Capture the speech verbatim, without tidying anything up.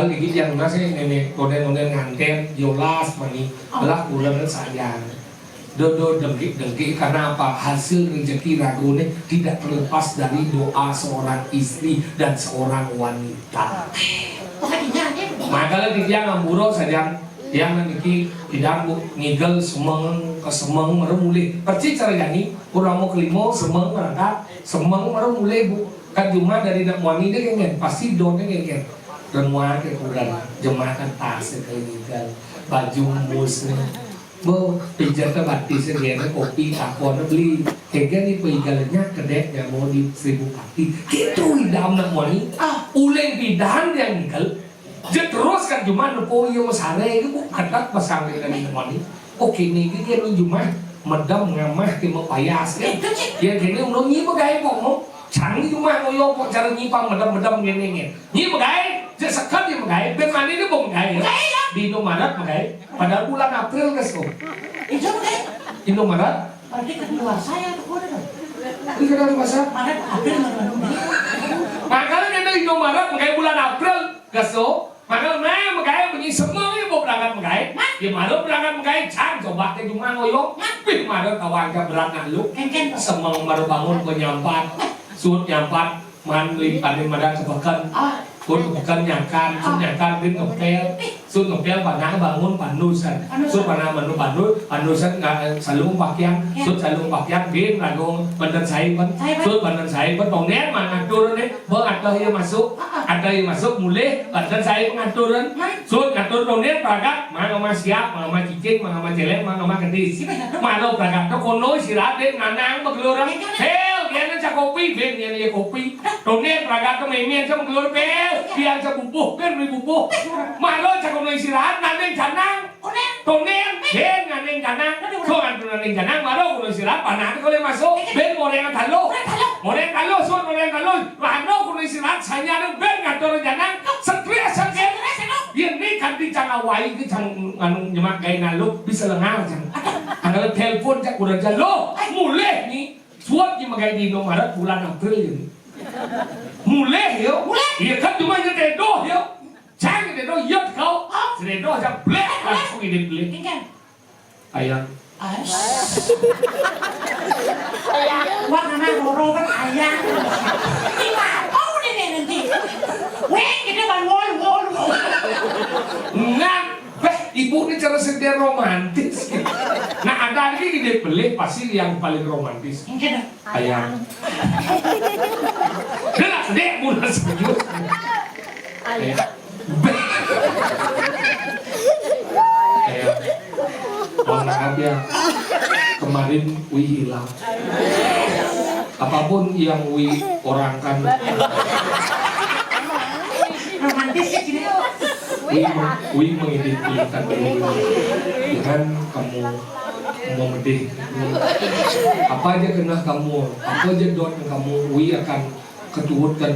Niki tiang nunas, eh, nenek, onden-onden nganten, yolas mani, belah kurang saja. Dodo dengki-dengki, karena apa? Hasil rezeki ragoné tidak terlepas dari doa seorang istri dan seorang wanita. Makanya di tiang ampura saja, tiang niki bidang, Bu, ngigel semeng, kesemeng, mara mulih. Persis cara jani, purnama kelima, semeng berangkat, semeng mara mulih, Bu. Kan jumah dari nak muani deh, kan, pasti doné, kan. Renua ke kurang, jumah kan tas ke ngigel, baju mus nih. Bo, pijat ke batis ke gini, kopi, takon beli. Kagak nih, peigalnya kedek, nggak mau di Seribu Pati. Gitu, idam nak muani. Ah, uling pidan yang ngigel. Jé terus kan cuma nepo iya mesare iku kok ketat pasang dengan mani. Oke, niki kan cuma medem ngamah ke mau payas kan. Itu, Cik. Ya, kene uno nyi megai pok mau. Cang cuma ngoyo pok cara nyi pang medem-medem ngene ngene. Nyi megai, jé seket nyi megai, ben mani ini mau megai ya. Megai, ya. Di Indomaret megai. Padahal bulan April, guys, kok. Itu megai. Indomaret. Berarti kan luar saya tuh, kode dong. Ini kan luar saya. Maret, April, Mei. Makanya kan Indomaret megai bulan April. Geso, mangkal meh megai bengi semeng ya mau berangkat megai. Hah? Ya malu berangkat megai, cang coba ke cuma ngoyong. Hah? Pih malu tawang ke berat nak lu. Kengken. Semeng malu bangun ke nyampat. Sud nyampat, man li pandai madan ke peken. Ah. Sud ke peken nyangkan, sud nyangkan bin ngepel. Sud ngepel panah bangun pandusan. Pandusan. Sud panah bangun pandu, pandusan nggak, eh, salung pakian. Ya. Sud salung pakian bin lagu benten saiben. Saiben. Sud benten saiben, tong nen mangatur nih. Bang, ada yang masuk, ada yang masuk, mulih, badan saya pengaturan. Sud ngatur nonir, pragat, mang ama siap, mang ama cicing, mang ama celeng, mang ama kedis. Malu pragat to kono istirahat deh, nganang begelur. Hel, dia nih cak kopi, ben dia nih kopi. Nonir pragat to memen cak begelur, bel, dia cak bubuh, ben beli bubuh. Malu cak kono istirahat, nanding canang. Tonen, ben nganeng janang. Aduh. So nganeng janang, baru kudu sirap, panah kudu masuk. Ben goreng talu. Goreng talu. Goreng talu, so goreng talu. Rano kudu sirap, sanya ben ngatur janang. Stres, stres. Stres, no. Yen ni kanti cang awai ke cang anu nyemak gaé nalu, bisa lengar cang. Ada telepon cak kudu jalo. Mulih ni. Suat di megai di Indomaret bulan April ini. Mulih yo. Mulih. Iya kan cuma nyetedoh yo. Cang, sededo, iya, kau. Sededo aja, blek, langsung ini blek. Engken. Ayang. Wah, anak loro kan ayang. Ini apa udah nih nanti? Weh, kita bang wol, wol, wol. Enggak. Beh, ibu ini cara sedih romantis. Nah, ada lagi ide beli, pasti yang paling romantis. Engken. Ayang. Dia nak sedih, mulai serius. Ayang. Ayang. Mohon maaf ya. Kemarin Wi hilang. Apapun yang Wi orangkan. Romantis ya, Cina. Wi, Wi mengidentifikkan diri. Dengan kamu mau medih. Apa aja kena kamu, apa aja dot kamu, Wi akan ketuutkan.